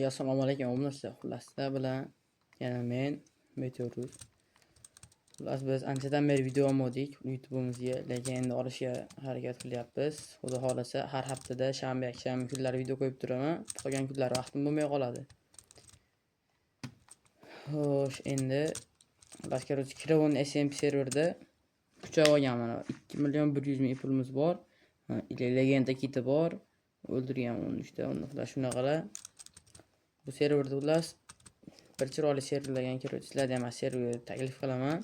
Assalomu alaykum obunachilar. Xullas, sizlar bilan yana men Meteorus. Xullas, biz anchadan beri video olmadik YouTube'imizga, lekin endi olishga harakat qilyapmiz. Xudo xolasa har haftada shanba, yakshanba kunlari video qo'yib turaman. Qolgan kunlar vaqtim bo'lmay qoladi. Xo'sh, endi xullas, короче, Kirovon SMP serverida kuchab olgan mana 2 million 100 ming pulimiz bor. Legenda kiti bor. O'ldirgan 13 ta, xullas shunaqalar. Bu serverda xullas bir chiroyli serverlarga kirib, sizlarga ham serverga taklif qilaman.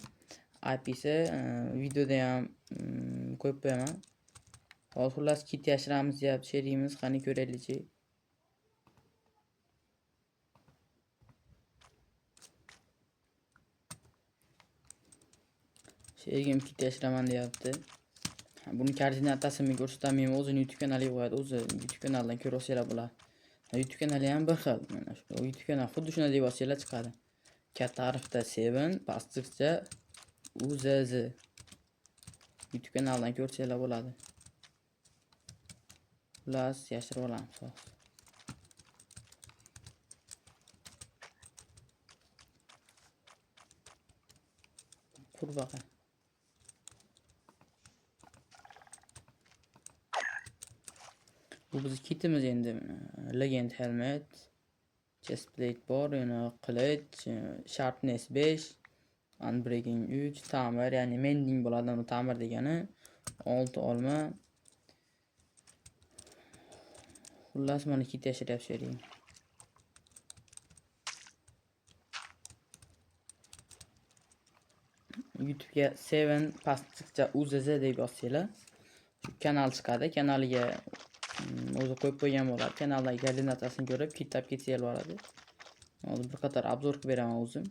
IP'si videoda ham qo'yib qo'yaman. Hozir xullas kit yashiramiz deyapti sherigimiz, qani ko'raylikchi. Sherigim kit yashiraman deyapti. Buni koordinatasini ko'rsataman, o'zini YouTube kanaliga qo'yadi, o'zi YouTube kanalidan ko'rib olsanglar bo'ladi. YouTube kanali ham bir xil. Mana shu YouTube kanal xuddi shunday deb yozsanglar chiqadi. Katta harfda 7 pastlikcha UZZ. YouTube kanalidan ko'rsanglar bo'ladi. Xullas, yashirib olamiz hozir. Qurbaqa. Bu bizni kitimiz endi. Legend helmet, chest plate bor, yana qilich, sharpness 5, unbreaking 3, ta'mir, ya'ni mending bo'ladi bu ta'mir degani, 6 olma. Xullas, mana kit yashiryapti sherigim. YouTube'ga 7 pastlikcha UZZ deb yozsanglar, shu kanal chiqadi. Kanaliga o'zi qo'yib qo'ygan bo'ladi. Kanaldagi koordinatasini ko'rib, kitlab ketsanglar bo'ladi. Hozir bir qator obzor qilib beraman o'zim.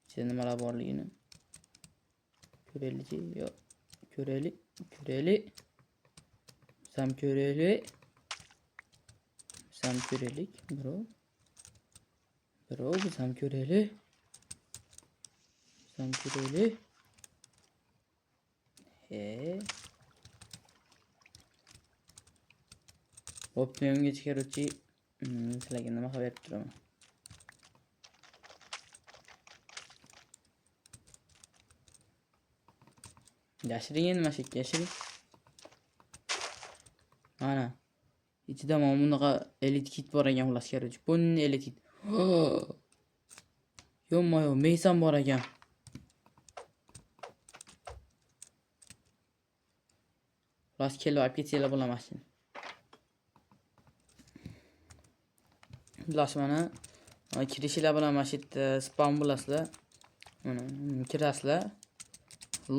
Ichida nimalar borligini. Ko'raylikchi, yo'q. Ko'raylik, ko'raylik. Biz ham ko'raylik. Biz ham ko'raylik, bro. Bro, biz ham ko'raylik. Biz ham ko'raylik. He. Bo'pti, men ungacha короче, sizlarga nima xabar berib turaman. Yashiring endi mana shu yerga yashiring. Mana. Ichida mana bunaqa elit kit bor ekan xullas, короче. Bunni elit kit. Yo'q-yo'q, Meysan bor ekan. Xullas, kelib olib ketsanglar bo'ladi mashina. Xullas, mana kirishinglar bilan mana shu yerda spam bo'lasizlar. Mana kirasizlar.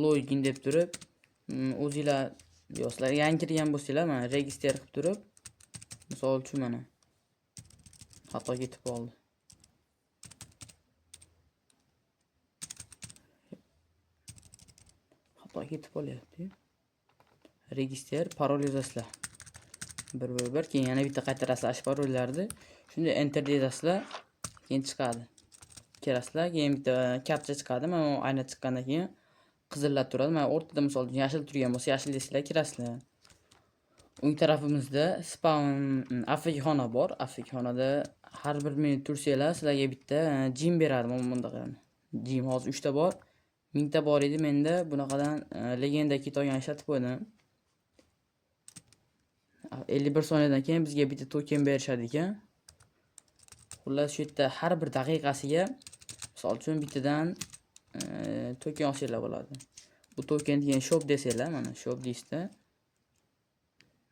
Login deb turib, o'zinglar yozsizlar. Yangi kirgan bo'lsanglar, mana register qilib turib, misol uchun mana xato ketib qoldi. Xato ketib qolyapti. Register parol yozasizlar. 1 1 1, keyin yana bitta qaytarasizlar shu parollarni. Shunda enter deyasizlar, keyin chiqadi. Kirasizlar, keyin bitta captcha chiqadi. Mana u ayna chiqqandan keyin qizillar turadi. Mana o'rtada misol uchun yashil turgan bo'lsa, yashil desanglar kirasizlar. O'ng tarafimizda spam afk xona bor. Afk xonada har bir minut tursanglar, sizlarga bitta jim beradi. Mana bundaqa. Jim hozir 3 ta bor. 1000 ta bor edi menda. Bunaqadan legenda kit olgan ishlatib qo'ydim. 51 soniyadan keyin bizga bitta token berishadi ekan. Xullas, shu yerda har bir daqiqasiga misol uchun bittadan token olsanglar bo'ladi. Bu token degan shop desanglar, mana shop deysizda.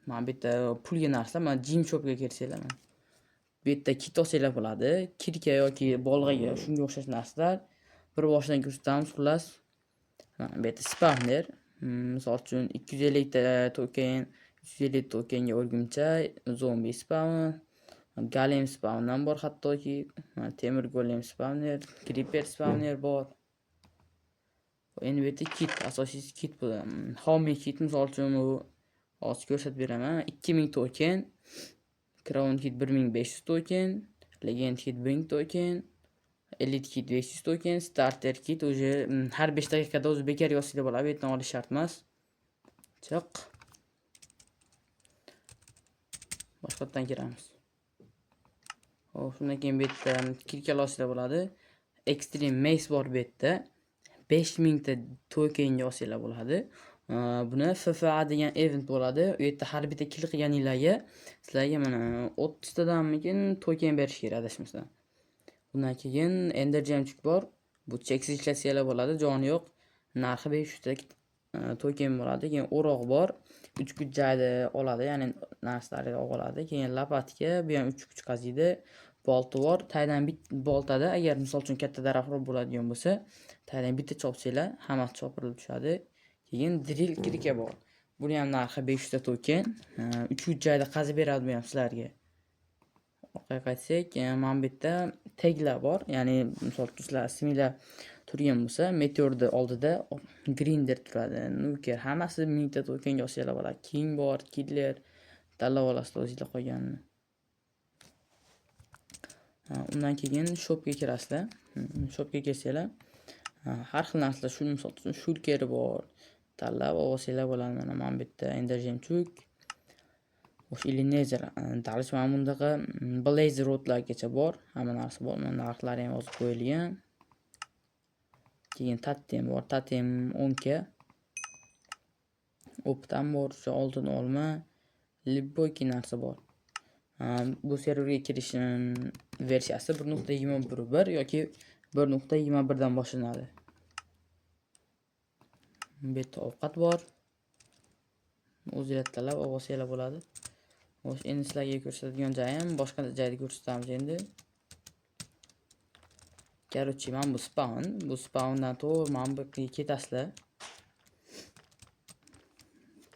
Mana bu yerda pulga narsa, mana gym shopga kirsanglar, mana bu yerda kit olsanglar bo'ladi. Kirka yoki bolg'aga shunga o'xshash narsalar. Bir boshidan ko'rsatamiz, xullas. Mana bu yerda spawner, misol uchun 250 ta token, 350 tokenga o'rgimcha, zombi spawner, golem spawndan bor hattoki, mana temir golem spawner, creeper spawner bor. Endi bu yerda kit, asosiysi kit bu. Homey kit misol uchun bu hozir ko'rsatib beraman. 2000 token, crown kit 1500 token, legend kit 1000 token, elite kit 500 token, starter kit уже har 5 daqiqada o'zi bekor yozsanglar bo'ladi, bu yerdan olish shart emas. Chiq. Boshqatdan kiramiz. Xo'p, shundan keyin bu yerda кирка lar olsanglar bo'ladi. Extreme Mace bor bu yerda. 5000 ta tokenga olsanglar bo'ladi. Buni FFA degan event bo'ladi. U yerda har bitta kill qilganinglarga sizlarga mana 30 tadanmikin token berish kerak adashmasam. Undan keyin Ender Jemchuk bor. Bu cheksiz ishlatsanglar bo'ladi, joni yo'q. Narxi 500 ta token bo'ladi. Keyin o'roq bor. 3 kuch joyda oladi, ya'ni narsalarni oladi. Keyin лопатка, bu ham 3 kuch qaziydi. Bolta bor. Taydan bit boltada agar misol uchun katta daraxtlar bo'ladigan bo'lsa, taydan bitta chopsanglar, hammasi chopirilib tushadi. Keyin drill кирка bor. Buni ham narxi 500 ta token. 3 kuch joyda qazib beradi bu ham sizlarga. Orqaga qaytsak, mana bu yerda taglar bor. Ya'ni misol uchun sizlar isminglar turgan bo'lsa, meteorni oldida grinder turadi. Nuker hammasi 1000 ta tokenga olsanglar bo'ladi. King bor, killer tanlab olasizlar o'zingizlar qolganini. Undan keyin shopga kirasizlar. Shopga kirsanglar, har xil narsalar, shu misol uchun shulker bor. Tanlab olsanglar bo'ladi. Mana bu yerda Ender Jemchuk, o'sha или Nether, dalish mana bundaqa Blaze rodlargacha bor. Hamma narsa bor. Mana narxlari ham yozib qo'yilgan. Keyin totem bor. Totem 10 k. Optam bor, o'sha oltin olma, любой narsa bor. Bu serverga kirish versiyasi 1.21.1 yoki 1.21 dan boshlanadi. Bu yerda ovqat bor. O'zinglar tanlab olsanglar bo'ladi. Xo'sh, endi sizlarga ko'rsatadigan joyim boshqa joyda ko'rsatamiz endi. Короче, mana bu spawn, bu spawndan to'g'ri mana bu yerga ketasizlar.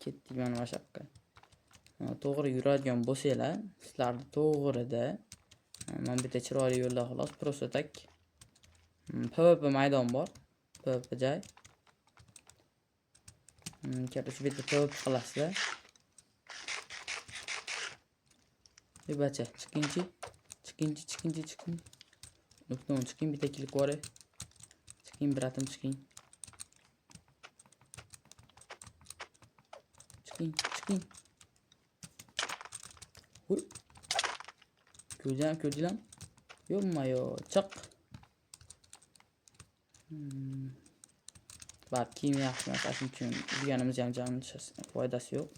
Ketdik mana shu yoqqa. To'g'ri yuradigan bo'lsanglar, sizlarni to'g'rida mana bu yerda chiroyli yo'lda xolos, просто так PvP maydon bor. PvP joy. Короче, bu yerda PvP qilasizlar. Ey bacha, chiqingchi. Chiqingchi, chiqingchi, chiqing. Nukton chiqing, bitta kill ko'ray. Chiqing, братым, chiqing. Chiqing, chiqing. Voy. Ko'rdinglarmi, ko'rdinglarmi? Yo'qma-yo, chiq. Bak, kiyim yaxshi emas, shuning uchun urganimiz ham foydasi yo'q.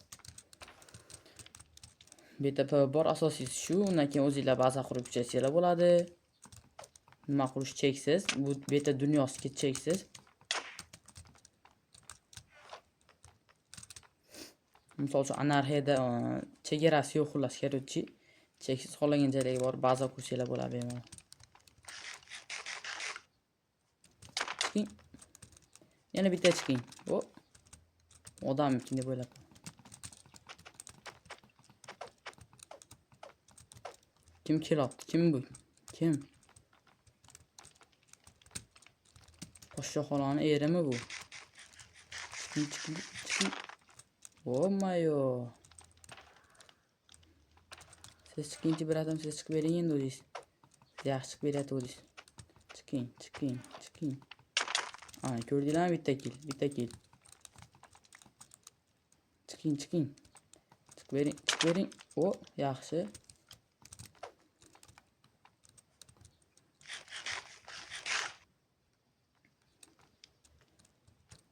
Bu yerda PvP bor, asosiysi shu. Undan keyin o'zinglar baza qurib kuchaysanglar bo'ladi. Nima qurish cheksiz. Bu yerda dunyosi cheksiz. Misol uchun anarxiyada chegarasi yo'q, xullas, короче, cheksiz xohlagan joylarga borib baza qursanglar bo'ladi bemalol. Chiqing. Yana bitta chiqing. O. Odammikin deb o'ylab. Kim kelyapti? Kim bu? Kim? Poshsha xolani erimi bu? Chiqing, chiqing, chiqing. Vomayo. Siz chiqingchi, братым, siz chiqib bering endi o'zingiz. Siz yaxshi chiqib beryapti o'zingiz. Chiqing, chiqing, chiqing. Ana, ko'rdinglarmi? Bitta kill, bitta kill. Chiqing, chiqing. Chiqib bering, chiqib bering. O, yaxshi.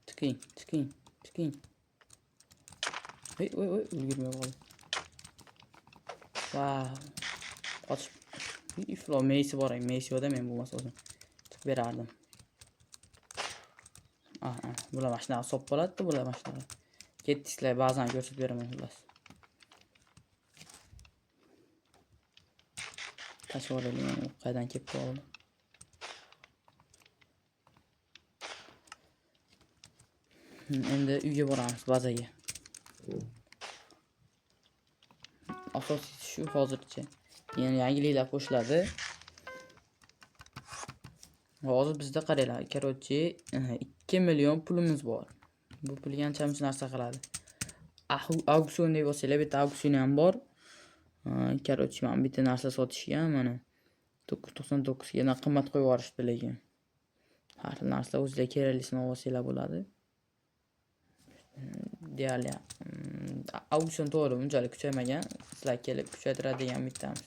Chiqing, chiqing, chiqing. Voy, voy, voy, ulgurmay qoldim. Va, qochib. Iflo Messi bor, Messi yo'qda, men bo'lmasa o'zim chiqib berardim. Aha, bular mana shunaqa hisob bo'ladi-da, bular mana shunaqa. Ketdik, sizlarga ba'zan ko'rsatib beraman xullas. Tashlab olaylik, qayerdan kelib qoldi. Endi uyga boramiz, bazaga. Asosiysi shu hozircha. Yana yangiliklar qo'shiladi. Hozir bizda qaranglar, короче, 2 million pulimiz bor. Bu pulga ancha-muncha narsa qiladi. Auksion deb olsanglar, bitta auksion ham bor. Короче, mana bitta narsa sotishgan, mana 999 ga yana qimmat qo'yib yuborishdi lekin. Har xil narsa o'zingizga keraklisini olsanglar bo'ladi. Deyarli, auksion to'g'ri unchalik kuchaymagan. Sizlar kelib kuchaytiradi degan umiddamiz.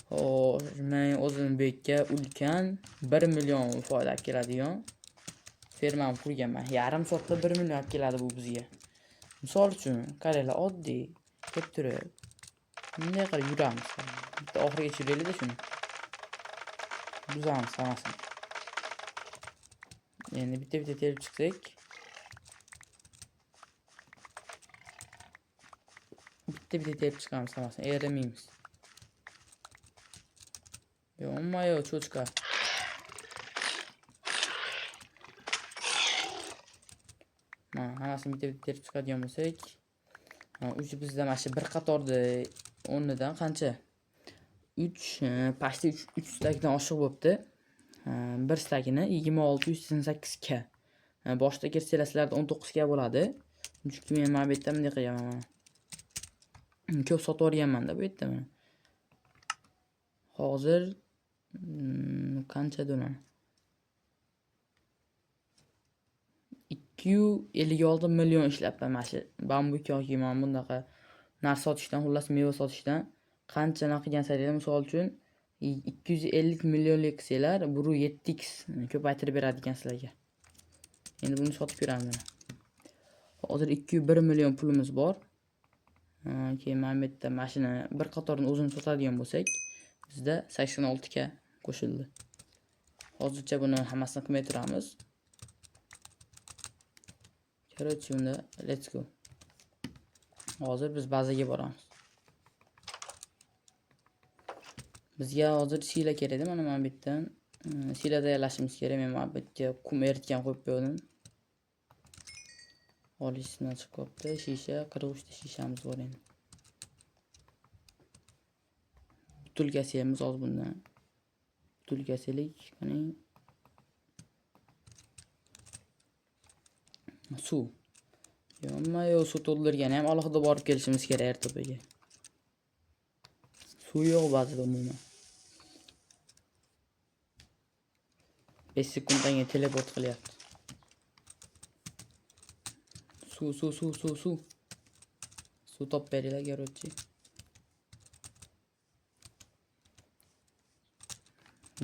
Xo'sh, men o'zim bu yerga ulkan 1 million foyda olib keladigan fermani qurganman. Yarim soatda 1 million olib keladi bu bizga. Misol uchun, qaranglar, oddiy kelib turib bunday qilib yuramiz. Bitta oxirigacha yuraylik-da shuni. Buzamiz hammasini. Endi bitta-bitta terib chiqsak, bitta-bitta terib chiqamiz hammasini, erimaymiz. Ё-моё, cho'chqa. Mana hammasini bitta-bitta terib chiqadigan bo'lsak, o'sha bizda mana shu bir qatorda o'rnidan qancha? 3, pastda 3 stakdan oshiq bo'pti. Bir stakini 2688 k. Boshida kirsanglar sizlarda 19 k bo'ladi. Chunki men mana bu yerda bunday qilganman mana. Ko'p sotib yuborganman-da bu yerda mana. Hozir qancha dona? 256 million ishlabman mana shu bambuk yoki mana bunaqa narsa sotishdan, xullas meva sotishdan qancha naq qilgan saytinglar, misol uchun 250 millionlik qilsanglar, bir yetti x ko'paytirib beradi ekan sizlarga. Endi buni sotib ko'ramiz mana. Hozir 201 million pulimiz bor. Keyin mana bu yerda mana shuni bir qatorni o'zini sotadigan bo'lsak, bizda 86 k qo'shildi. Hozircha buni hammasini qilmay turamiz. Короче, unda let's go. Hozir biz bazaga boramiz. Bizga hozir sila kerak edi. Mana bu yerdan sila tayyorlashimiz kerak. Men mana bu yerga qum eritgan qo'yib qo'ydim. Olishdan chiqib qolibdi. Shisha, 43 ta shishamiz bor endi. Butulkasi ham hozir bundan. Butulkasilik, qani. Suv. Yonma-yo, suv to'ldirgani ham alohida borib kelishimiz kerak ertaga. Suv yo'q ba'zida umuman. 5 sekunddan keyin teleport qilyapti. Suv, suv, suv, suv, suv. Suv topib beringlar, короче.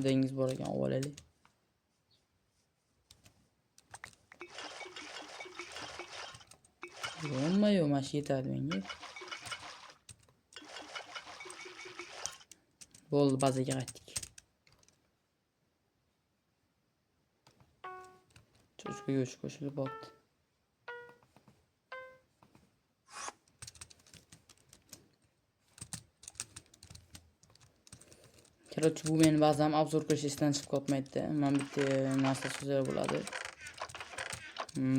Dengiz bor ekan, olib olaylik. Yo'qmi, yo'q, mana shu yetadi menga. Bo'ldi, bazaga qaytdik. Cho'chqa go'sht qo'shilib bo'pti. Короче, bu meni ba'zan obzor qilish esdan chiqib qotmaydi. Mana bitta narsa so'zlar bo'ladi.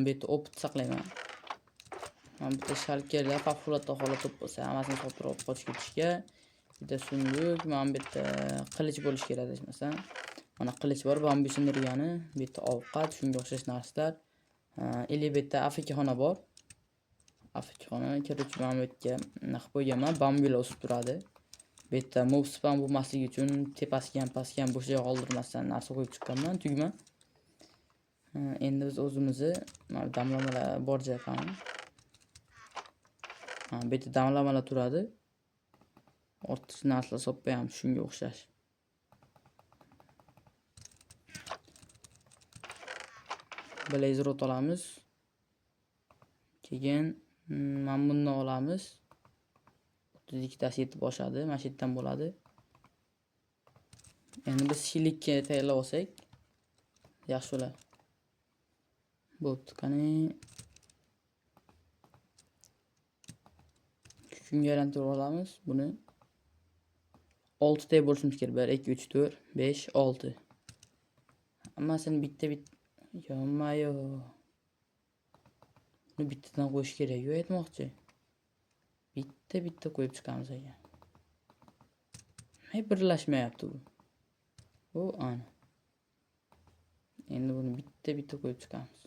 Bu yerda opit saqlayman. Mana bitta shalkerlar favqulodda holat to'p bo'lsa, hammasini sotib olib qochib ketishga. Bitta sunduk, mana bu yerda qilich bo'lish kerak adashmasam. Mana qilich bor, bambu sindirgani, bu yerda ovqat, shunga o'xshash narsalar. Ili bu yerda afrikaxona bor. Afrikaxona, короче, mana bu yerga nima qilib qo'yganman, bambular o'sib turadi. Bu yerda mob spam bo'lmasligi uchun tepasiga ham pastga ham bo'sh joy qoldirmasdan narsa qo'yib chiqqanman, tugma. Endi biz o'zimizni mana damlamalar bor joy qani. Ha, bu yerda damlamalar turadi. Ortiqcha narsalar solib qo'yamiz shunga o'xshash. Blazer o't olamiz. Keyin mana bundan olamiz. 32tasi yetib oshadi, mana shu yerdan bo'ladi. Endi biz shilikka tayyorlab olsak yaxshi bo'ladi. Bo'pti, qani. Kukunga aylantirib olamiz buni. 6 ta bo'lishimiz kerak. 1, 2, 3, 4, 5, 6. Hammasini bitta bitta Yonma-yo. Buni bittadan qo'yish kerak, yo'q aytmoqchi. Bitta bitta qo'yib chiqamiz ekan. Nima birlashmayapti bu? Bu ana. Endi buni bitta bitta qo'yib chiqamiz.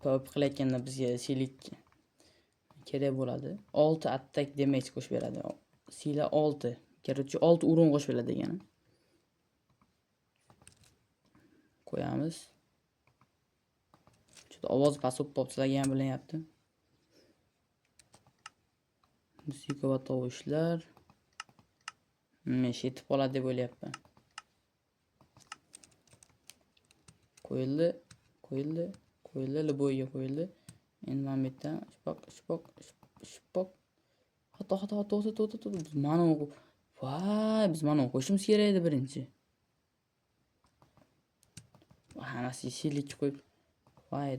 PvP qilayotganda bizga silik kerak bo'ladi. 6 attack damage qo'shib beradi. Sila 6. Короче, 6 urun qo'shib beradi degani. Qo'yamiz. Juda ovoz past bo'lib qolibdi, sizlarga ham bilinyapti. Musiqa va tovushlar. Men yetib qoladi deb o'ylayapman. Qo'yildi, qo'yildi, qo'yildi, liboyga qo'yildi. Endi mana bu yerdan shpoq, shpoq, shpoq. Xato, xato, to'xta, to'xta, to'xta. Biz mana voy, biz mana qo'yishimiz kerak edi birinchi. Hammasi shillik qo'yib. Voy,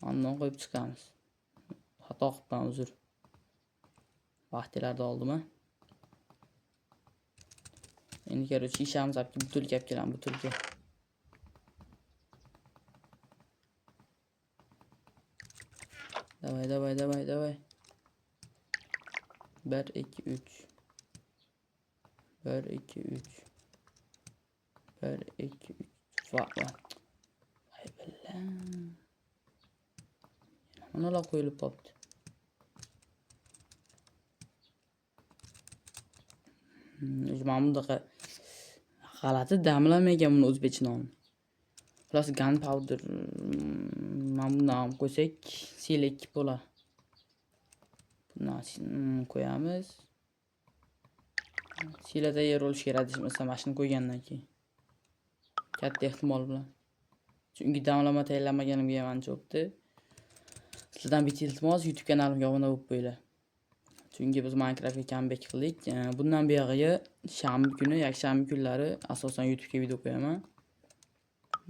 Ondan qo'yib chiqamiz. Xato qilibman, uzr. Vaqtlarda oldimi? Endi короче, shishamiz olib kelib, butulka olib kelamiz, butulka. Давай, давай, давай, давай. 1 2 3. 1 2 3. 1 2 3. Va, va. Voy billa. Mana qo'yilib qolibdi. Mana bunaqa g'alati damlamagan buni o'zbekcha nomi. Xullas gunpowder mana bundan ham qo'ysak, selek bo'ladi. Buni qo'yamiz. Silada yer bo'lishi kerak adashmasam, mana shuni qo'ygandan keyin. Katta ehtimol bilan. Chunki damlama tayyorlamaganimga ham ancha bo'pti. Sizlardan bitta iltimos, YouTube kanalimga obuna bo'lib qo'yinglar. Chunki biz Minecraftga comeback qildik. Bundan buyog'iga shanba kuni, yakshanba kunlari asosan YouTube'ga video qo'yaman.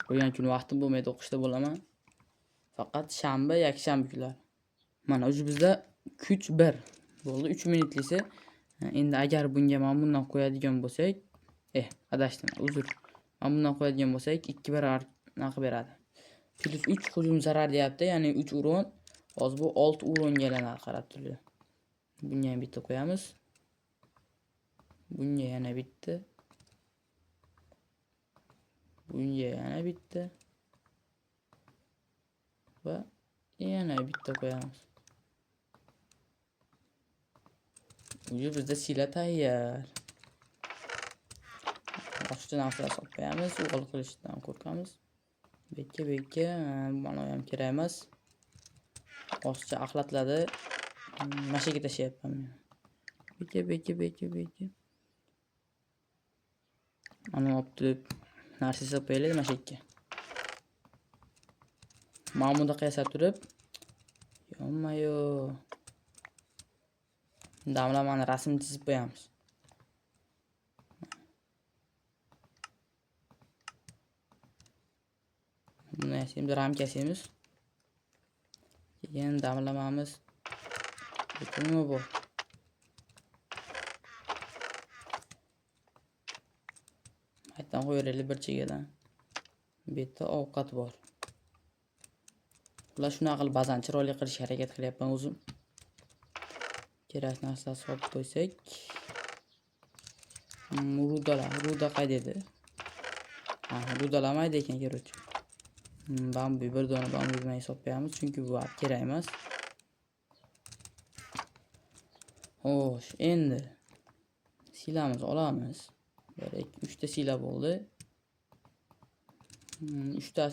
Qo'ygan kun vaqtim bo'lmaydi, o'qishda bo'laman. Faqat shanba, yakshanba kunlari. Mana уже bizda kuch 1 bo'ldi, 3 minutlisi. Endi agar bunga mana bundan qo'yadigan bo'lsak, adashdim, uzr. Mana bundan qo'yadigan bo'lsak, 2 barobar narx beradi. Plus 3 hujum zarar deyapti, ya'ni 3 uron. Hozir bu 6 uronga aylanadi, qarab turinglar. Bunga ham bitta qo'yamiz. Bunga yana bitta. Bunga yana bitta. Va yana bitta qo'yamiz. Уже bizda sila tayyor. Boshqa narsalar solib qo'yamiz, o'g'il qilishdan qo'rqamiz. Bekka bekka, mana ham kerak emas. Boshqa axlatlarni mashaga tashlayapman men. Bekka bekka bekka bekka. Mana olib turib narsa solib qo'yaylik mashakka. Mana bundaqa yasab turib, yonmayo. Damlamani rasm chizib qo'yamiz. Buni yasaymiz, ramka yasaymiz. Keyin damlamamiz. Nima bu? Qaytadan qo'yaylik bir chekkadan. Bu yerda ovqat bor. Ular shunaqa qilib ba'zan chiroyli qilishga harakat qilyapman o'zim. Kerak narsalar solib qo'ysak. Rudalar, ruda qayda edi? Ha, rudalamaydi ekan, короче. Bambu bir dona bambu bilan solib qo'yamiz, chunki bu kerak emas. Xo'sh, endi silamiz olamiz. 1 2 3 ta sila bo'ldi. 3 ta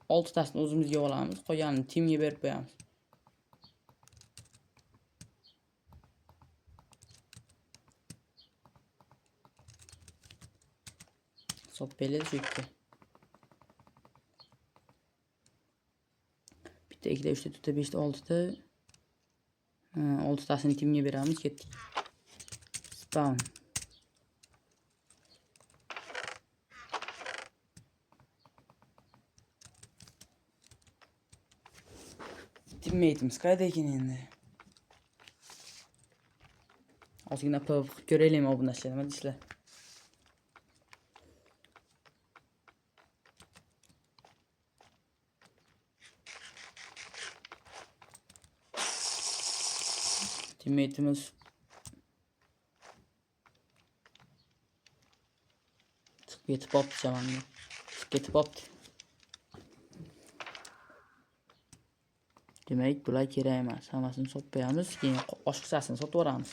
6 tasini o'zimizga olamiz, qolganini timga berib qo'yamiz. Solib beradi shu yerga. Bitta, ikkita, uchta, to'rtta, beshta, oltita. Oltitasini timga beramiz, ketdik. Spawn. Teammate'imiz qayda ekan endi? Ozgina PvP qilib ko'raylikmi obunachilar, nima deysizlar? Teammate'imiz chiqib ketib qolibdi chamamda. Chiqib ketib qolibdi. Demak, bular kerak emas. Hammasini sotib qo'yamiz, keyin oshiqchasini sotib yuboramiz.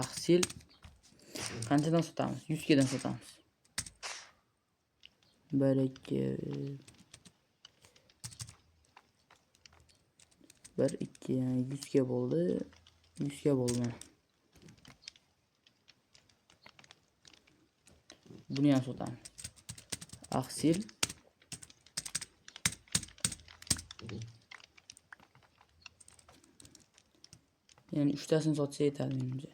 Axsil qanchadan sotamiz? 100 dan sotamiz. 1 2 1 2 100 ga bo'ldi. 100 ga bo'ldi mana. Buni ham sotamiz. Axsil. Ya'ni 3 tasini sotsa yetadi menimcha.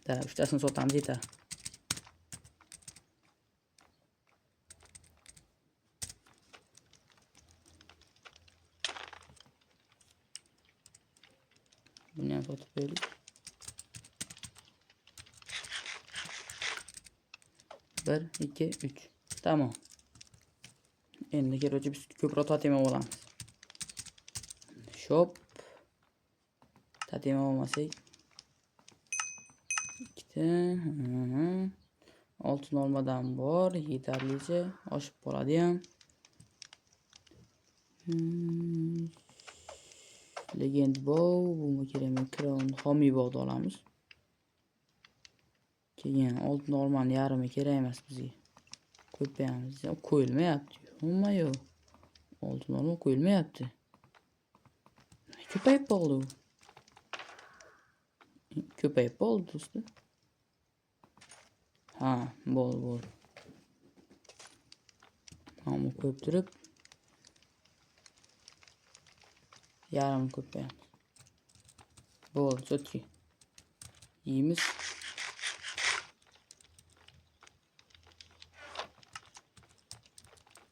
Da, 3 tasini sotamiz yetadi. Buni ham sotib qo'yaylik. 1 2 3. Tamom. Endi короче biz ko'proq totem olamiz. Shop. Totem olmasak. Ikkita. Oltin olmadan bor, yetarlicha oshib qoladi ham. Legend bow, bu kerak emas. Crown, homiy bog'ni olamiz. Keyin oltin olmani yarmi kerak emas bizga. Qo'yib qo'yamiz. Qo'yilmayapti. Umuman yo'q. Oltin olma qo'yilmayapti. Ko'payib qoldi u. Ko'payib qoldi do'stlar. Ha, bo'ldi, bo'ldi. Mana qo'yib turib yarim qo'yib qo'yamiz. Bo'ldi, cho'tki. Yeymiz.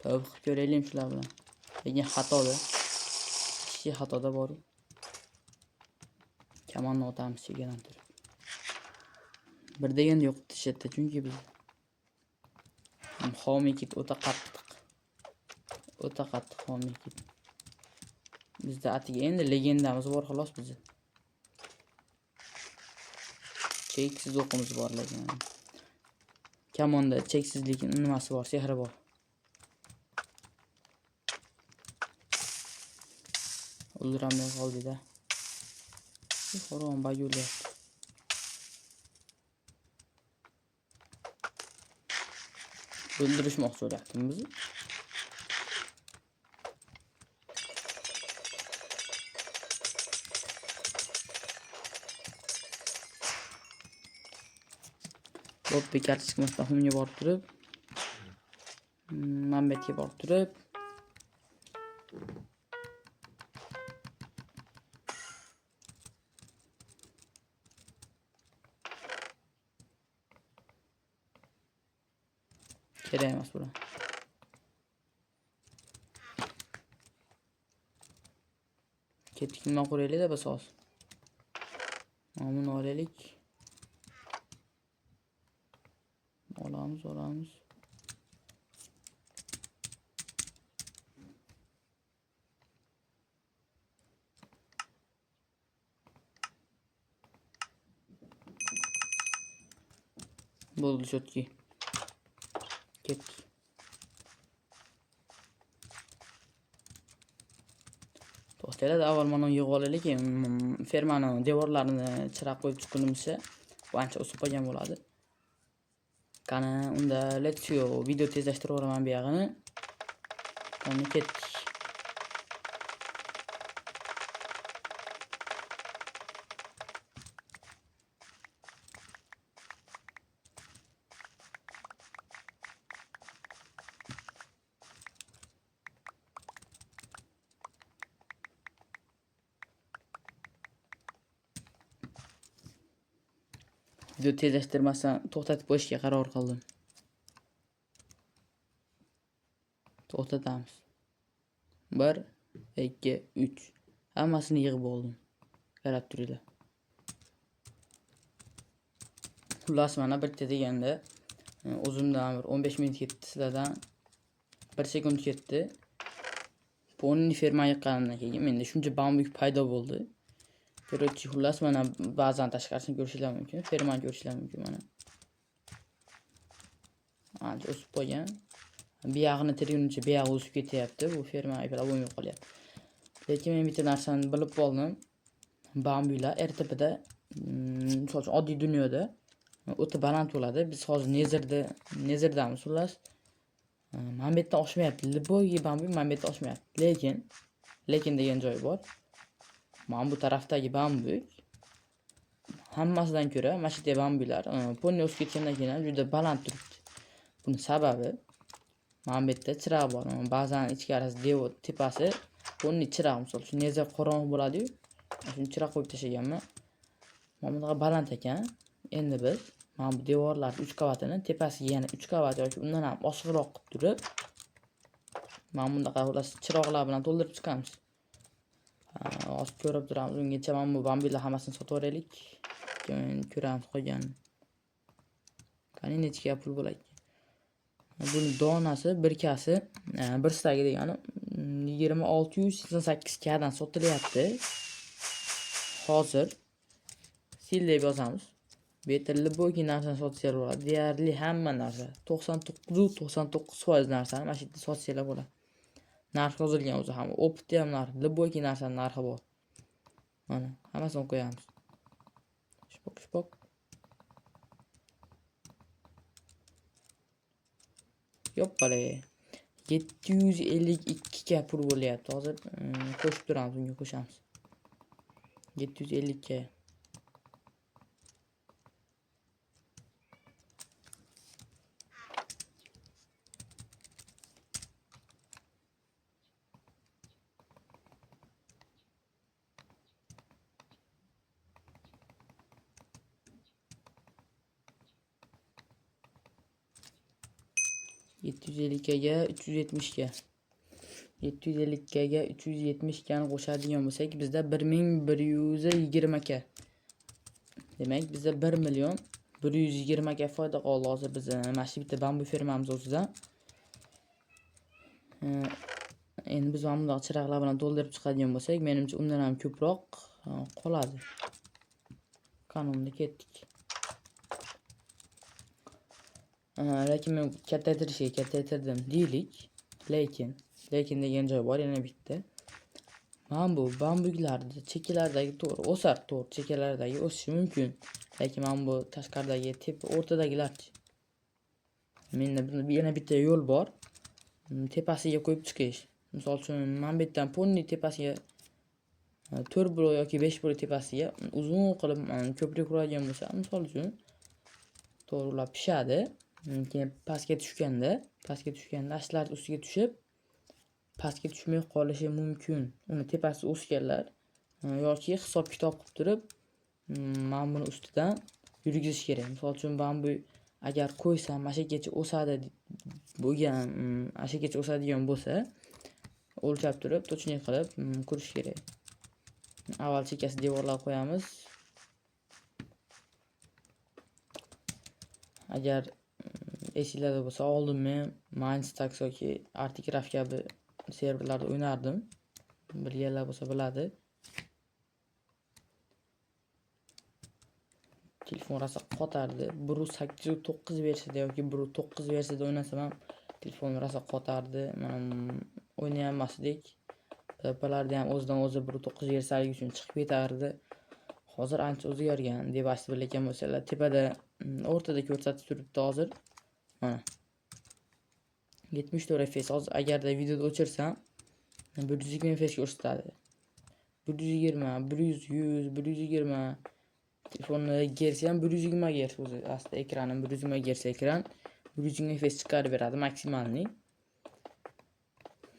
Tavba qilib ko'raylik shular bilan. Lekin xatoda. Kichik xatoda bor. Kamonni otamiz chegaradan turib. Bir deganda yo'q tishatdi chunki biz homiy kit o'ta qattiq. O'ta qattiq homiy kit. Bizda atiga endi legendamiz bor xolos bizda. Cheksiz o'qimiz bor lekin. Kamonda cheksizlik nimasi bor, sehri bor. O'ldiramay qoldi-da. Harom bag o'lyapti. O'ldirishmoqchi bo'lyaptimi bizni? Bo'p, bekarchi chiqmasdan xumga borib turib, Mambetga borib turib, kerak emas bular. Ketdik, nima quraylik-da biz hozir. Mana buni olaylik. Olamiz, olamiz. Bo'ldi, cho'tki. Ketdik. To'xtanglar, avval mana yig'ib olaylik, fermani devorlarini chiroq qo'yib chiqqunimizcha bu ancha o'sib qolgan bo'ladi. Qani, unda let's go, video tezlashtirib yuboraman bu yog'ini. Qani, ketdik. Video tezlashtirmasdan to'xtatib qo'yishga qaror qildim. To'xtatamiz. 1 2 3. Hammasini yig'ib oldim. Qarab turinglar. Xullas, mana bitta deganda o'zimdan bir 15 minut ketdi, sizlardan 1 sekund ketdi. Ponni ferma yiqqanimdan keyin menda shuncha bambuk paydo bo'ldi. Короче, xullas mana ba'zan tashqarisini ko'rishinglar mumkin, fermani ko'rishinglar mumkin mana. Ancha o'sib qolgan. Bu yog'ini tergunicha bu yog'i o'sib ketyapti. Bu ferma iplab bo'lmay qolyapti. Lekin men bitta narsani bilib qoldim. Bambuylar RTPda, misol uchun oddiy dunyoda o'ta baland bo'ladi. Biz hozir Nezerdamiz xullas. Mana bu yerdan oshmayapti. Liboy bambuy mana bu yerdan oshmayapti. Lekin Lekin degan joyi bor. Mana bu tarafdagi bambuk hammasidan ko'ra mana shu yerda bambuklar ponni o'sib ketgandan keyin ham juda baland turibdi. Buni sababi mana bu yerda chiroq bor. Ba'zan ichkarisi devor tepasi ponni chiroq, misol uchun neza qorong'u bo'ladi-yu, shuni chiroq qo'yib tashlaganman. Mana bunaqa baland ekan. Endi biz mana bu devorlar 3 qavatini tepasiga yana 3 qavat yoki undan ham oshiqroq qilib turib, mana bunaqa xullas chiroqlar bilan to'ldirib chiqamiz. Hozir ko'rib turamiz. Ungacha mana bu bambular hammasini sotib yuboraylik. Keyin ko'ramiz qolganini. Qani necha pul bo'ladi? Buni donasi bir kasi, bir stagi degani 2688 dan sotilyapti. Hozir sil deb yozamiz. Bu yerda любой narsani sotsalar bo'ladi. Deyarli hamma narsa, 99.99% narsani mana shu yerda sotsalar bo'ladi. Narx yozilgan o'zi ham, опыт ham narx, любой narsani narxi bor. Mana hammasini qo'yamiz. Shpok, shpok. Yo'q-pale. 752 ga pul bo'lyapti. Hozir qo'shib turamiz, unga qo'shamiz. 752 ga. 752 ga 370 ga. 752 ga 370 gani qo'shadigan bo'lsak, bizda 1120 ka. Demak, bizda 1 million 120 ga foyda qoldi hozir biz mana shu bitta bambu fermamiz o'zidan. Endi biz mana bundoq chiroqlar bilan to'ldirib chiqadigan bo'lsak, menimcha undan ham ko'proq qoladi. Qanunda ketdik. Lekin men kattaytirishga kattaytirdim deylik. Lekin degan joy bor yana bitta. Mana bu bambuklarni chekkalardagi to'g'ri o'sar, to'g'ri chekkalardagi o'sishi mumkin. Lekin mana bu tashqaridagi tepa o'rtadagilarchi. Menda yana bitta yo'l bor. Tepasiga qo'yib chiqish. Misol uchun mana bu yerdan ponni tepasiga 4 blok yoki 5 blok tepasiga uzun qilib ko'prik quradigan bo'lsa, misol uchun to'g'ri ular pishadi. Keyin pastga tushganda ashlar ustiga tushib, pastga tushmay qolishi mumkin. Uni tepasi o'sganlar yoki hisob-kitob qilib turib, mana buni ustidan yurgizish kerak. Misol uchun bambu agar qo'ysam, mana shu yergacha o'sadi bo'lgan, mana shu yergacha o'sadigan bo'lsa, o'lchab turib, to'chni qilib qurish kerak. Avval chekkasi devorlar qo'yamiz. Agar esinglarda bo'lsa, oldin men Minestax yoki Articraft kabi serverlarda o'ynardim. Bilganlar bo'lsa biladi. Telefon rosa qotardi. Bir sakkiz to'qqiz versiyada yoki bir to'qqiz versiyada o'ynasam ham telefon rosa qotardi. Mana o'ynayolmasdik. PPlarda ham o'zidan o'zi bir to'qqiz versiyaligi uchun chiqib ketardi. Hozir ancha o'zgargan deb aytib bilayotgan bo'lsalar, tepada, o'rtada ko'rsatib turibdi hozir. Mana 74 FPS. Hozir agarda videoda o'chirsam 120 FPS ko'rsatadi. 120, 100, 100, 120. Telefonni gersi ham 120 gerts o'zi. Aslida ekranim 120 gerts ekran. 120 FPS chiqarib beradi maksimalni.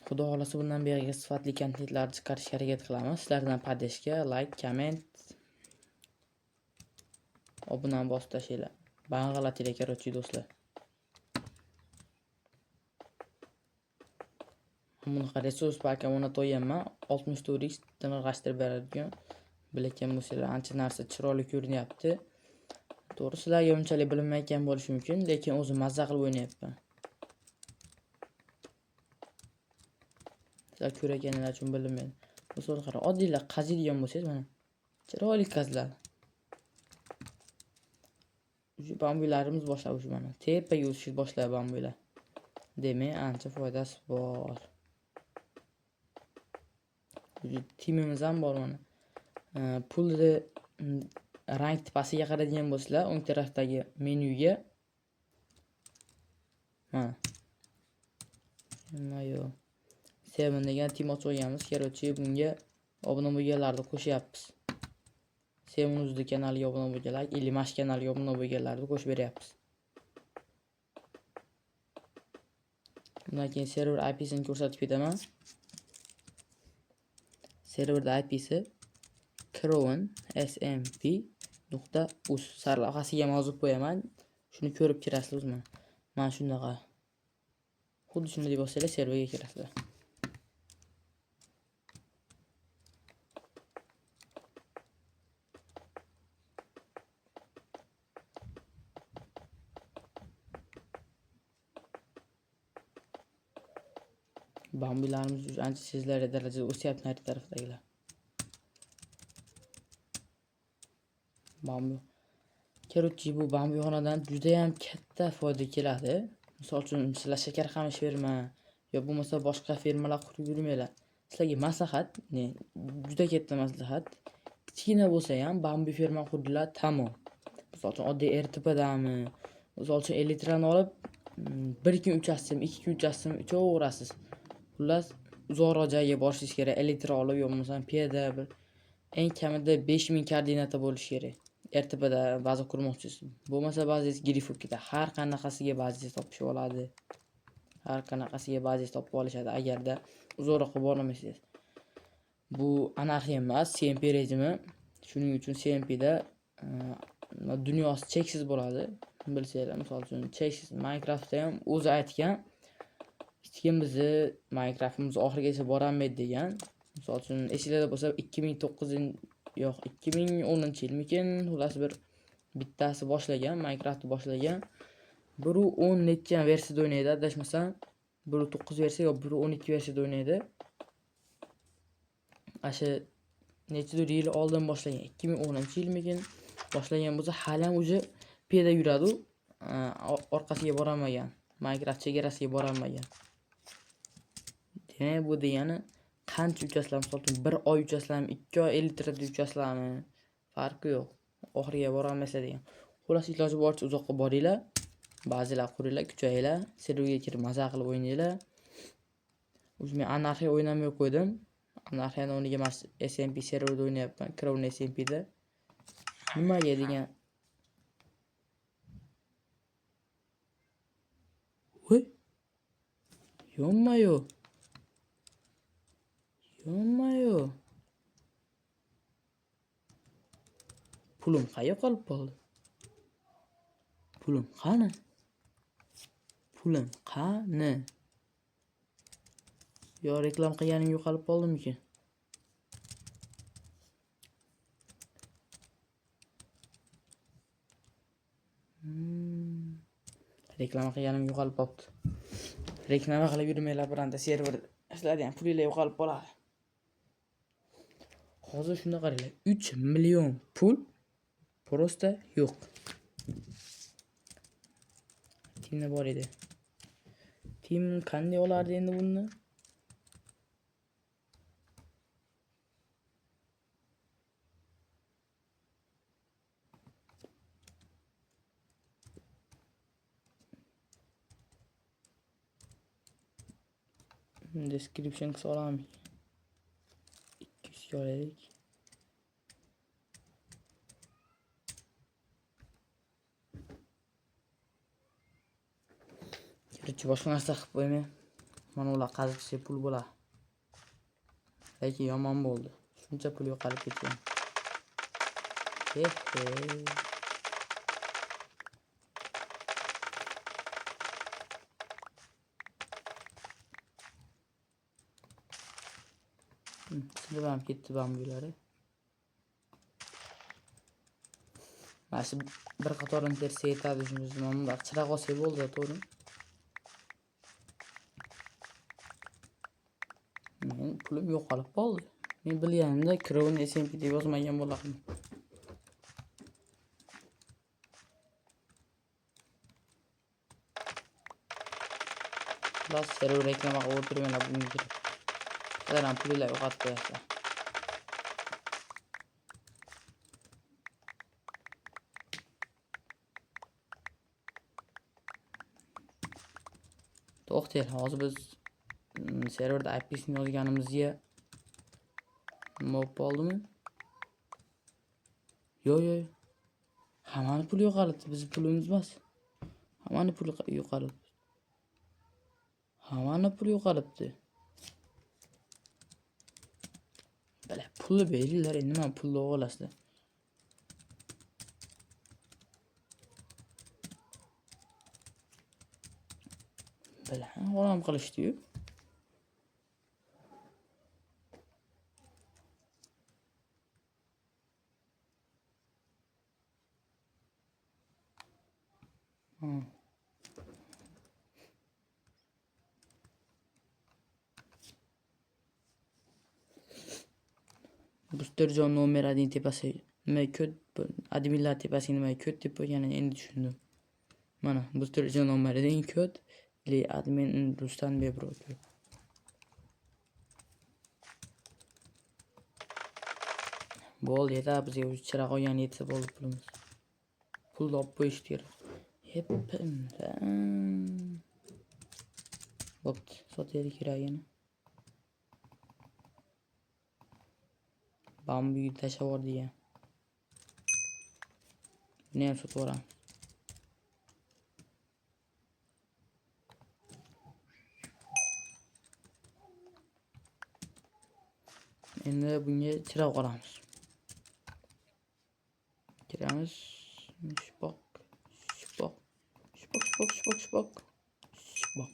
Xudo xolasa bundan buyog'iga sifatli kontentlar chiqarishga harakat qilamiz. Sizlardan podeshka, like, komment, obuna bosib tashlanglar. Bang'alatinglar, короче, do'stlar. Bunaqa resurs park ham o'rnatib olganman. 64 x tinglashtirib beradigan. Bilayotgan bo'lsanglar, ancha narsa chiroyli ko'rinyapti. To'g'ri, sizlarga unchalik bilinmayotgan bo'lishi mumkin, lekin o'zim mazza qilib o'ynayapman. Sizlar ko'rganlar uchun bilinmaydi. Misol qarang, oddiylar qaziydigan bo'lsangiz, mana chiroyli qaziladi. Shu bambularimiz boshlab shu mana tepaga o'sishni boshladi bambular. Demak, ancha foydasi bor. Timimiz ham bor mana. Pulni rang tepasiga qaraydigan bo'lsalar, o'ng tarafdagi menyuga mana. Nima yo'q. Seven degan team ochib olganmiz. Короче, bunga obuna bo'lganlarni qo'shyapmiz. Seven o'zida kanaliga obuna bo'lganlar, или mash kanaliga obuna bo'lganlarni qo'shib beryapmiz. Bundan keyin server IP'sini ko'rsatib ketaman. Serverda IP'si crownsmp.uz sarlavhasiga ham yozib qo'yaman. Shuni ko'rib kirasizlar o'zim. Mana shunaqa. Xuddi shunday deb bossangiz serverga kirasizlar. Bambularimiz ancha sezilarli darajada o'syapti nari tarafdagilar. Bambu. Короче, bu bambuxonadan juda ham katta foyda keladi. Misol uchun, sizlar shakar qamish ferma yo bo'lmasa boshqa fermalar qurib yurmanglar. Sizlarga maslahat, juda katta maslahat. Kichkina bo'lsa ham bambu ferma qurdinglar, tamom. Misol uchun, oddiy RTPdami, misol uchun elitrani olib, 1 kun uchasizmi, 2 kun uchasizmi, uchaverasiz. Xullas, uzoqroq joyga borishingiz kerak, elitra olib yo bo'lmasa piyoda bir eng kamida 5000 koordinata bo'lishi kerak. RTPda baza qurmoqchisiz. Bo'lmasa bazangiz grif bo'lib ketadi. Har qanaqasiga bazangiz topishib oladi. Har qanaqasiga bazangiz topib olishadi agarda uzoqroqqa bormasangiz. Bu anarxiya emas, CMP rejimi. Shuning uchun CMPda dunyosi cheksiz bo'ladi. Bilsanglar, misol uchun cheksiz Minecraftda ham o'zi aytgan, hech kim bizni Minecraftimiz oxirigacha borolmaydi degan. Misol uchun esingizda bo'lsa 2009 yo'q, 2010-yilmikin, xullas bir bittasi boshlagan, Minecraftni boshlagan. 1.10 necha versiyada o'ynaydi, adashmasam 1.9 versiya yo 1.12 versiyada o'ynaydi. Asha nechadir yil oldin boshlagan, 2010-yilmikin boshlagan bo'lsa, hali ham o'zi piyoda yuradi u, orqasiga borolmagan, Minecraft chegarasiga borolmagan. Demak, bu degani qancha uchasizlar, misol uchun 1 oy uchasizlarmi, 2 oy 50 litrada uchasizlarmi, farqi yo'q. Oxiriga borolmaysiz degan. Xullas, iloji boricha uzoqqa boringlar, ba'zilar quringlar, kuchayinglar, serverga kirib maza qilib o'ynanglar. O'zi men anarxiya o'ynamay qo'ydim. Anarxiyani o'rniga mana SMP serverda o'ynayapman, Crown SMP'da. Nimaga degan? Voy. Ё-моё. Ё-моё. Pulim qayerga qolib qoldi? Pulim qani? Pulim qani? Yo reklama qilganim yo'qolib qoldimikin? Reklama qilganim yo'qolib qolibdi. Reklama qilib yurmanglar biranta server. Sizlarda ham pulinglar yo'qolib qoladi. Hozir shunda qaranglar, 3 million pul prosta yo'q. Timda bor edi. Tim qanday olardi endi buni? Description qilsa olamiz. 200 ga olaylik. Короче, boshqa narsa qilib qo'ymay. Mana ular qazib pul bo'ladi. Lekin yomon bo'ldi. Shuncha pul yo'qolib ketgan. Eh. Sinib ham ketdi bambulari. Mana shu bir qatorini tersa yetadi shunisi. Mana bundoq chiroq olsak bo'ldi, to'g'rimi? Men pulim yo'qolib qoldi. Men bilganimda Crown SMP deb yozmagan bo'lardim. Xullas, server reklama qilib o'tirganlar bunga kirib. Sizlar ham pulinglar yo'qotib qo'yasizlar. To'xtang, hozir biz Endi serverda IP'sini yozganimizga nima bo'lib qoldimi? Yo'q, yo'q. Hammani puli yo'qolibdi, bizni pulimiz emas. Hammani puli yo'qolibdi. Hammani puli yo'qolibdi. Bala, pulni beringlar, endi mana pulni olasizlar. Bala, g'olam qilishdi-yu. Busterjon nomer adin tepasi nima kod, adminlar tepasiga nima kod deb qo'yganini endi tushundim. Mana Busterjon nomer adin kod ili admin Rustam Bebro kod. Bo'ldi, yetadi bizga, uch chiroq olgan yetsa bo'ldi pulimiz. Pulni olib qo'yish kerak. Bo'pti, sotaylik keragini. Bambuyi tashlab yubor degan. Buni ham sotib yuboramiz. Endi bunga chiroq olamiz. Kiramiz. Shpoq, shpoq, shpoq, shpoq, shpoq, shpoq, shpoq.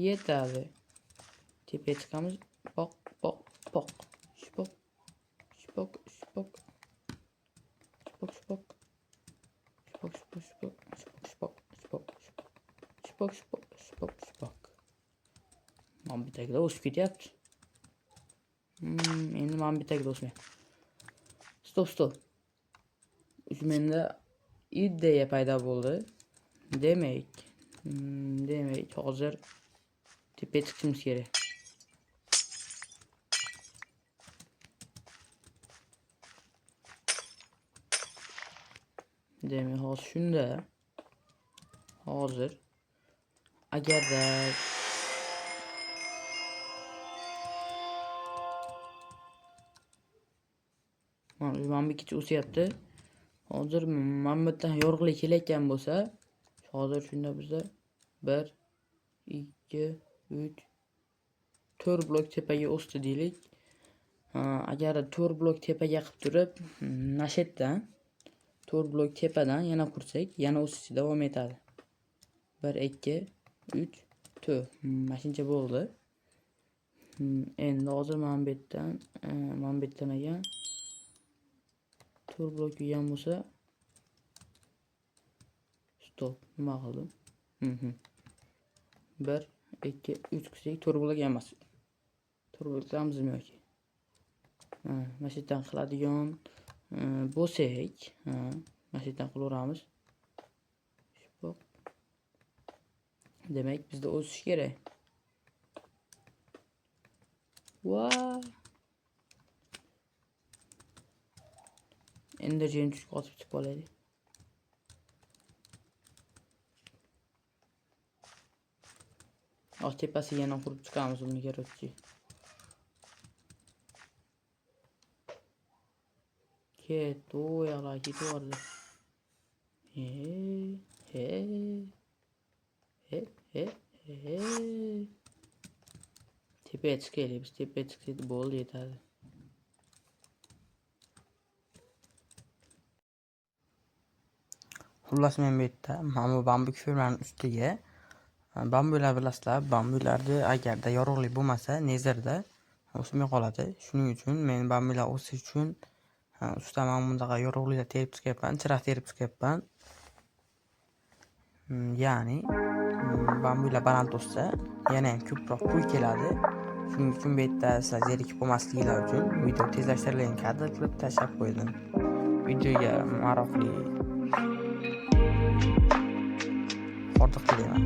Yetadi. Tepaga chiqamiz. Poq, poq, poq. Shpoq, shpoq, shpoq. Shpoq, shpoq. Shpoq, shpoq, shpoq, shpoq, shpoq, shpoq, shpoq, shpoq, shpoq, shpoq. Mana bu tagida o'sib ketyapti. Endi mana bu tagida o'smayapti. Stop, stop. Menda ideya paydo bo'ldi. Demak, hozir tepaga chiqishimiz kerak. Demak, hozir shunda hozir agarda mana bu ikkinchi o'syapti. Hozir mana bu yerdan yorug'lik kelayotgan bo'lsa, hozir shunda bizda 1 2 3 4 blok tepaga o'sdi deylik. Agar 4 blok tepaga qilib turib, nashetdan 4 blok tepadan yana qursak, yana o'sishi davom etadi. 1 2 3 4. Mana shuncha bo'ldi. Endi hozir mana bu yerdan, mana bu yerdan agar 4 blok yegan bo'lsa, stop, nima qildim? 1 2 3 qilsak 4 blok emas. 4 blok qilamizmi yoki? Mana shu yerdan qiladigan bo'lsak, mana shu yerdan qilaveramiz. Demak, bizda o'sish kerak. Va endi jemchuk otib chiqib olaylik. Oq tepasiga yana qurib chiqamiz buni, короче. Ket, u yoqlar ketaverdi. He, he. He, he, he. Tepaga chiqaylik, biz tepaga chiqsak bo'ldi, yetadi. Xullas, men bu yerda mana bu bambuk fermani ustiga bambular bilasizlar, bambularda agarda yorug'lik bo'lmasa, nezerda o'smay qoladi. Shuning uchun men bambular o'sish uchun ustidan mana bundaqa yorug'liklar terib chiqyapman, chiroq terib chiqyapman. Ya'ni bambular baland o'ssa, yana ham ko'proq pul keladi. Shuning uchun bu yerda sizlar zerikib qolmasligingiz uchun video tezlashtirilgan kadr qilib tashlab qo'ydim. Videoga maroqli hordiq tilayman.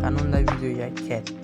Qani unda videoga ketdik.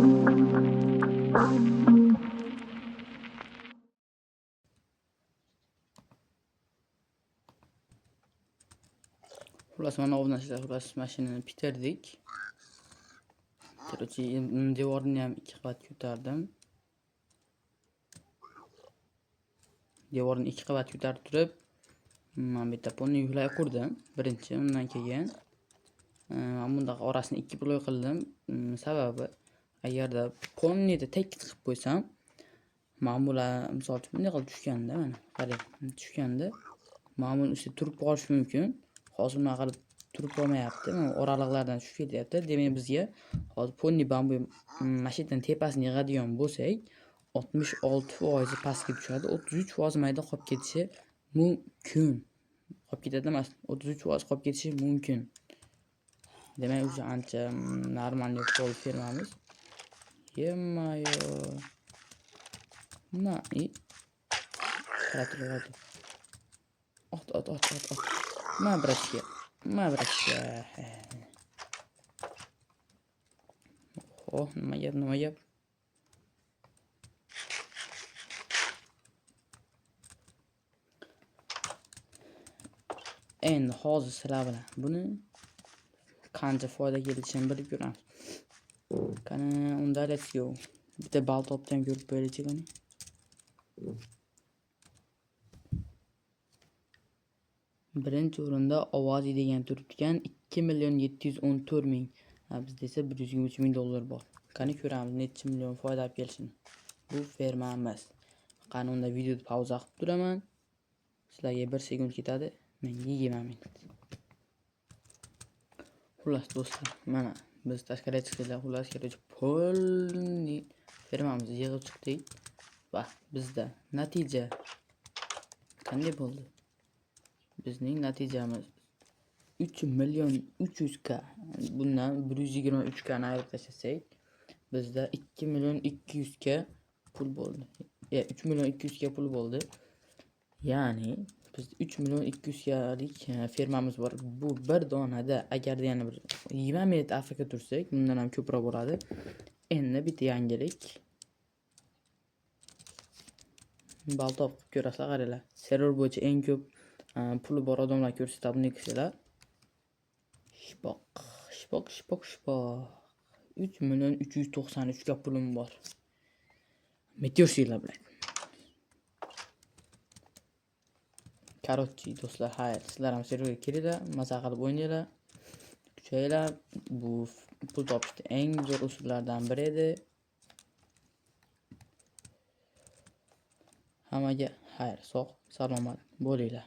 Xullas, mana obunachilar, xullas mashinani bitirdik. Короче, devorni ham 2 qavat ko'tardim. Devorni 2 qavat ko'tarib turib, mana bu yerda polni yuklay qurdim. Birinchi, undan keyin mana bundaqa orasini 2 ploy qildim. Sababi agarda polni tekis qilib qo'ysam, mana bular misol uchun bunday qilib tushganda, mana qarang, tushganda mana buni ustida turib qolishi mumkin. Hozir bunaqa qilib turib qolmayapti. Mana oraliqlardan tushib ketyapti. Demak, bizga hozir polni bambu mana shu yerdan tepasini yig'adigan bo'lsak, 66% pastga tushadi, 33% mayda qolib ketishi mumkin. Qolib ketadi emas, 33% qolib ketishi mumkin. Demak, o'sha ancha normalniy pol fermamiz. Yemayo. Na, i. Qarab tur. Ot, ot, ot, ot, ot. Ma bratga. Ma bratga. Oh, nima gap, nima gap? Endi hozir sizlar bilan buni qancha foyda kelishini bilib ko'ramiz. Qani, unda let's go. Bitta bal topni ham ko'rib qo'yaylik, qani. Birinchi o'rinda Ovozi degan turibdi ekan, ikki million yetti yuz o'n to'rt ming. Ha, bizda esa bir yuz yigirma uch ming dollar bor. Qani ko'ramiz necha million foyda olib kelishini. Bu fermamiz. Qani unda videoni pauza qilib turaman. Sizlarga 1 sekund ketadi, menga 20 minut. Xullas do'stlar, mana biz tashqariga chiqdik. Xullas, короче, polni fermamizni yig'ib chiqdik va bizda natija qanday bo'ldi? Bizning natijamiz uch million uch yuz k. Bundan bir yuz yigirma uch k ni ayirib tashlasak, bizda ikki million ikki yuz k pul bo'ldi. Uch million ikki yuz k pul bo'ldi. Ya'ni biz uch million ikki yuz klik fermamiz bor. Bu bir donada agarda yana bir 20 minut AFK tursak, bundan ham ko'proq bo'ladi. Endi bitta yangilik. Baltop qilib ko'rasizlar, qaranglar. Server bo'yicha eng ko'p puli bor odamlar ko'rsatadi buni kishilar. Shpoq, shpoq, shpoq, shpoq. Uch million uch yuz to'qson uch ka pulim bor. Meteor bilan. Короче, do'stlar, xayr, sizlar ham serverga kiringlar, maza qilib o'ynanglar. Kuchaylar. Bu pul topishda eng zo'r usullardan biri edi. Hammaga xayr, sog', salomat bo'linglar.